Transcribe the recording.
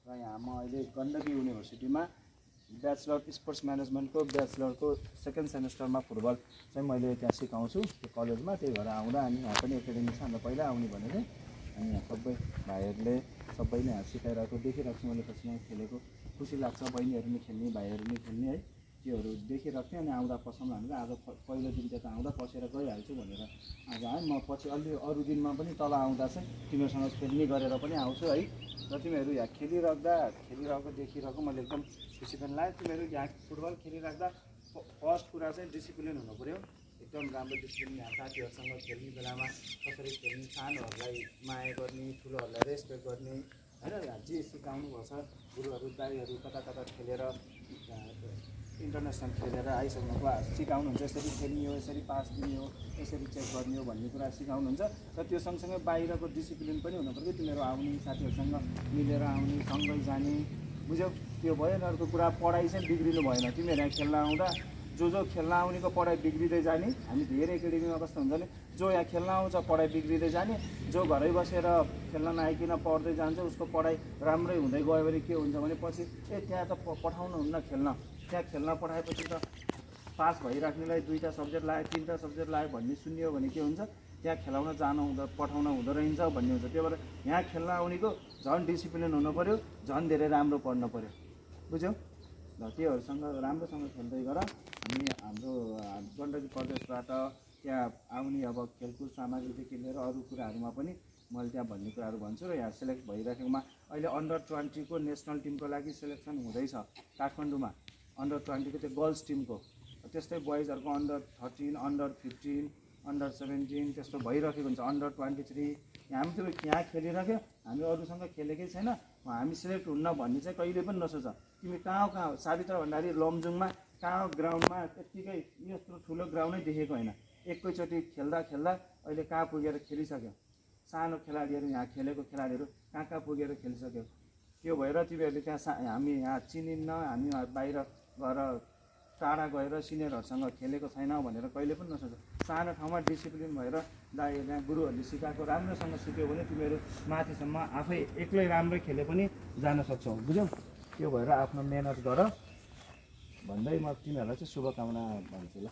र यहाँ म अहिले गण्डकी युनिभर्सिटीमा ब्याचलर स्पोर्ट्स म्यानेजमेन्टको ब्याचलरको सेकेन्ड सेमेस्टरमा फुटबल चाहिँ मैले त्यहाँ सिकाउँछु त्यो कलेजमा। त्यही भएर आउँदा अनि यहाँ पनि एकाडेमी छ अन्त पहिला आउने भनेर अनि यहाँ सबै भाइहरूले सबैले यहाँ सिकाइरहेको देखिरहेको छु मैले कतिसँग खेलेको खुसी लाग्छ। बहिनीहरू नि खेल्ने भाइहरू नि खेल्ने है त्योहरू देखिरहेको थिएँ। अनि आउँदा पसौँ भनेर आज पहिलो दिन त्यता आउँदा पसेर गइहाल्छु भनेर आज आएँ। म पछि अलि अरू दिनमा पनि तल आउँदा चाहिँ तिमीहरूसँग खेल्ने गरेर पनि आउँछु है। र तिमीहरू यहाँ खेलिरहेको देखिरहेको मैले एकदम खुसी पनि लाग्यो। तिमीहरू यहाँ फुटबल खेलिराख्दा फर्स्ट कुरा चाहिँ डिसिप्लिन हुनु पऱ्यो, एकदम राम्रो डिसिप्लिन। यहाँ साथीहरूसँग खेल्ने बेलामा कसरी खेल्ने, सानोहरूलाई माया गर्ने, ठुलोहरूलाई रेस्पेक्ट गर्ने होइन। यहाँ जे सिकाउनु भएको छ गुरुहरू दाइहरू कता कता खेलेर इन्टरनेसनल खेलेर आइसक्नुको सिकाउनुहुन्छ यसरी खेल्ने हो, यसरी पास दिने हो, यसरी चेक गर्ने हो भन्ने कुरा सिकाउनुहुन्छ। र त्यो सँगसँगै बाहिरको डिसिप्लिन पनि हुनुपर्छ। तिमीहरू आउने साथीहरूसँग मिलेर आउने, सँगै जाने, बुझ्यौ? त्यो भएन। अर्को कुरा पढाइ चाहिँ बिग्रिनु भएन। तिमीहरू यहाँ खेल्न आउँदा जो खेल्न आउनेको पढाइ बिग्रिँदै जाने। हामी धेरै एकाडेमीमा कस्तो हुन्छ भने जो यहाँ खेल्न आउँछ पढाइ बिग्रिँदै जाने, जो घरै बसेर खेल्न नआइकन पढ्दै जान्छ उसको पढाइ राम्रै हुँदै गयो भने के हुन्छ भने पछि त्यहाँ त पठाउनुहुन्न खेल्न, त्यहाँ खेल्न पठाएपछि त पास भइराख्नेलाई 2टा सब्जेक्ट लायो 3टा सब्जेक्ट लायो भन्ने सुन्यो भने के हुन्छ, त्यहाँ खेलाउन पठाउन हुँदो रहेछ भन्ने हुन्छ। त्यही भएर यहाँ खेल्न आउनेको झन् डिसिप्लिन हुनु पऱ्यो, झन् धेरै राम्रो पढ्नु पऱ्यो, बुझ्यौ? र त्योहरूसँग राम्रोसँग खेल्दै गर। हामी हाम्रो गण्डकी प्रदेशबाट त्यहाँ आउने अब खेलकुद सामग्रीदेखि लिएर अरू कुराहरूमा पनि मैले त्यहाँ भन्ने कुराहरू भन्छु। र यहाँ सेलेक्ट भइराखेकोमा अहिले अन्डर-20 को नेसनल टिमको लागि सेलेक्सन हुँदैछ काठमाडौँमा। अन्डर-20 को चाहिँ गर्ल्स टिमको, त्यस्तै बोइजहरूको अन्डर-13, अन्डर-15, अन्डर-17 त्यस्तो भइरहेको हुन्छ। अन्डर-23 हामी त्यो यहाँ खेलिराख्यो, हामी अरूसँग खेलेकै छैन, हामी सिलेक्ट हुन्न भन्ने चाहिँ कहिले पनि नसोच। तिमी कहाँ सावित्र भण्डारी लमजुङमा कहाँ ग्राउन्डमा त्यत्तिकै यत्रो ठुलो ग्राउन्डै देखेको होइन, एकैचोटि खेल्दा अहिले कहाँ पुगेर खेलिसक्यो। सानो खेलाडीहरू यहाँ खेलेको खेलाडीहरू कहाँ पुगेर खेलिसक्यो। त्यो भएर तिमीहरूले त्यहाँ हामी यहाँ चिनिन्न, हामी बाहिर गएर टाढा गएर सिनियरहरूसँग खेलेको छैन भनेर कहिले पनि नसोच। सानो ठाउँमा डिसिप्लिन भएर यहाँ गुरुहरूले सिकाएको राम्रोसँग सिक्यो भने तिमीहरू माथिसम्म आफै एक्लै राम्रै खेले पनि जान सक्छौ, बुझ्यौ? त्यो भएर आफ्नो मेहनत गर भन्दै म तिमीहरूलाई चाहिँ शुभकामना भन्छु ल।